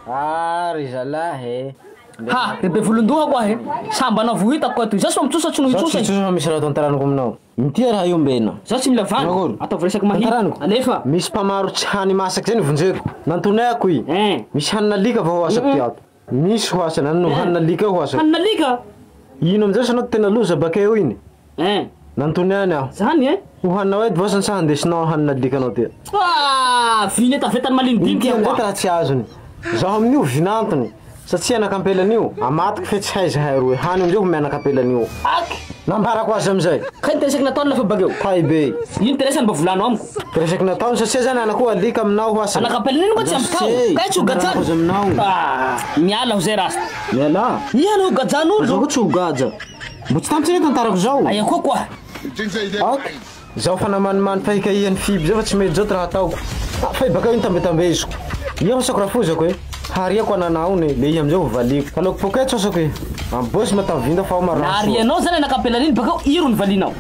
Ah ry zalahy e. Ha, ry be volon-doha koa he. Sambana vo hitako koa toy. Zaho tsy mba mitsosa tsy noho Zaho tsy hitsosa. mitsosa fa misy raha tantaraniko aminao. Intia raha io mbena. Zaho tsy mila vandy. Nahoana? Ataovy resaky mahitsy. Tantaraniko. Alefa. Misy mpamarotsy hany masaky zay nivonjeko. Nantoneko i. Eh. Misy hanin'alika vao ho asako ty ato. Misy ho asany, ano hanin'alika io ho asako. Hanin'alika? Ino amizay sanao tena loza bakeo iny. Eh. Nantony any aho. Zany eh? Ho haninao eto vao sa handesinao hanin'alikanao ty. Ah, vinetavetany malinidiniky Inty amizay aho. raha tsy azony. Zaho amin'io vinantony. Satria anakampelany amatiko fe tsy hay zahay roe. Hany amizay ho mianakampelany Aky. Nambarako azy amizay. Kay ny resaky nataony lafa bakeo. Tay be. Ino ty resany mba volano amiko. Resaky nataony satria zany anako alika aminao ho asany. Anakampelany iny koa tsy ampy tao. Kay tsy ho gajany. Azy aminao. Ah, miala ho zay rasta. Miala. Iha no ho gajan'olo. Zaho koa tsy ho gaja. Mbo tsy tampitsy anie tantarako zao. Aia koa koa. Ok. Zaho fa namanimany fahikaihan'ny fiby zao fa tsy mety zao ty raha ataoko. Ah, Fa bakeo iny tambetambeziko. Iha hosako rafozako e. Hariako ananaony le iha amizay ho valiko. Falaoko poketsa hosako e. Ambosy matavinda fa ao marina soa. Narianao zany anakampelany iny bakeo iro ny valinao.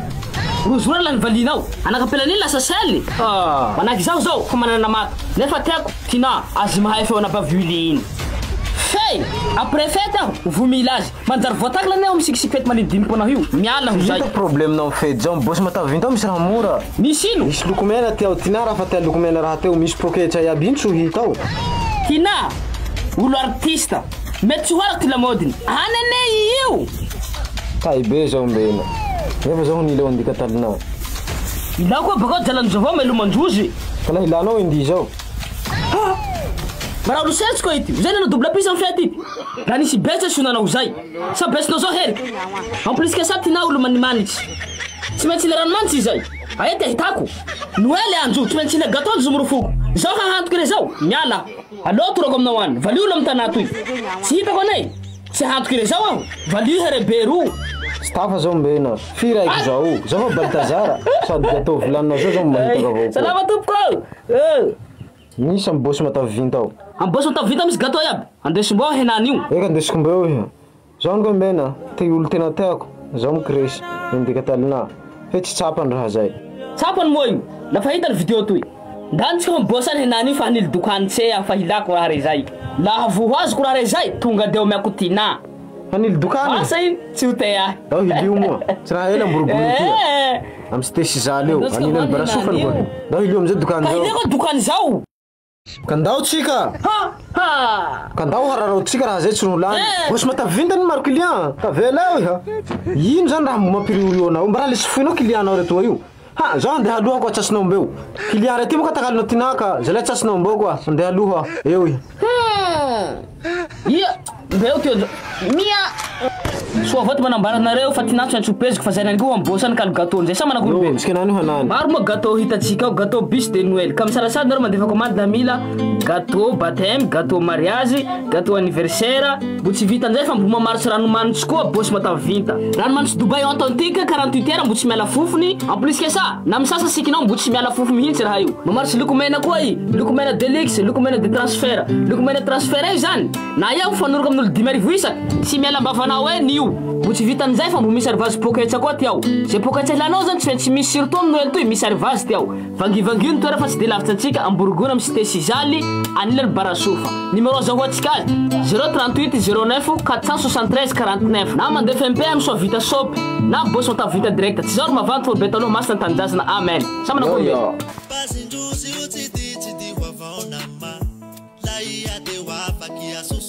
Rozora la ny valinao. Anakampelany iny lasa sely. Ah. Manahaky zaho zao fa manana namaka. Nefa tiako Tina azy mahay feo anabavy iny. Fey, après fety aho vo mila azy. Manjary voatakla anie aho misikisiky fety malinidiniky manao io. Miala ho zay. Hita problème nao fety zao. Bosy matavinda ao misy raha mora. Misy ino? Misy lokomena ty ao Tina raha fa tia lokomena raha teo. Misy poketra iaby ino tsy ho hita ao. Tina, olo artiste. Mety tsy ho arako ty lamodiny. Any anie io. Tay be zao mbena. Nefa zao nila andika talina. Ilao koa bakao jalanjo avao melo mandrozy. Ka laha ilanao indi zao. Ha! Mba raha olo koa ity. Zay nanao double piste amin'ny fety ity. Raha nisy betsy sy nanao zay. Sa betsinao zao heriky. En plus que ça Tina olo manimanitsy. Tsy maintsy ila ranomanitsy izay. Aia ty ahitako. Noely andro tsy maintsy ila gâteau ny zomorofoko. Zao hahantoky re zao. Miala. Alô torako aminao any. Valio olo amin'ny tanà toy. Tsy hitako anay. Tsy hahantoky re zao aho. Valio here be ro. Tsy tafa zao mbena. Firy haiko zao. Zao fa Baltazara. Sady gâteau volaninao zao zao mahitako avao koa. Salama tompoko. Eh. Misy amy bosy matavinta ao. Amy bosy matavinta misy gâteau iaby. Andeso mbao henany io. Eka andesiko mbeo iha. Zao ngo mbena. Te olo tena tiako. Zao mikresy. Indika talina. Fe tsy tsapany raha zay. Tsapany moa io. Lafa hita ny vidéo toy. Ndanitsika fa mibosa any henany io fa hanily dokanitse aho fa hilako raha re zay. Laha vo ho azoko raha re zay tonga de omeako Tina. Hanily dokany. Asa iny tsy ho te ahy. Dao hilio moa. Tsy raha ela amboroboro ty. Eh. Amy cité sizaly eo. Andeso Anilany ka barasofany henany koa. io. Dao hilio amizay dokany Ka zao. hilio koa dokany zao. Ka ndao tsika. Ha ha. Ka ndao hararaotsika raha zay tsy ho lany. Eh. Bosy matavinta ny maro client. Tavela eo iha. Ino zany raha mampiriorio anao? Mba raha le tsy foinao client nao retoa io. Ha, zao andeha aloha koa tsasinao mbeo. Client rety moa ka takalonao tinaka. Zay lay tsasinao mbeo koa. Andeha aloha eo iha. Ia, mbeo ty Mia. Soa avao ty manambara anareo fa Tina tsy maintsy ho peziko fa zay nany koa ambosa ny kalo gâteau zay sa manakory Yo, be. misy kenany io hanany. Maro moa gâteau hitantsika ao, gâteau bûche de Noël. Ka misalasala nareo mandefa commande na mila gâteau baptême, gâteau mariage, gâteau anniversaire. Mbo tsy vita an'izay fa mbo mamarotsy ranomanitsy koa bosy matavinta. Ranomanitsy Dubaï authentique 48 heures mbo tsy miala fofony. En plus que ça, na misasa sikinao mbo tsy miala fofo mihitsy raha io. Mamarotsy lokomena koa i, lokomena deluxe, lokomena de transfert. Lokomena transfert io zany, na iaho mifanoroka amin'olo 5000 isaky, tsy miala ambavanao eny io. Mbo tsy vitan'izay fa mbo misy arrivage poketsa koa ty ao. Zay poketsa ilanao zany tsy maintsy misy surtout amin'ny Noël toy misy arrivage ty ao. Vangivangio ny toera fa tsy de lavitsy antsika Amborogona amin'ny cité Sizaly anilany Barasofa. Numéro azahoantsika azy 038 09 473 49 na mandefa MP amin'ny Soavita Shop na Bosy Matavinta direct. Tsy zao ro mavanty fa be taloha masina tanindrazana. Amen. Sa manakory be. Yo, yo. Pasindrozy io tsy ty tsy ty ho avao nama. Laia de ho afaky asoso.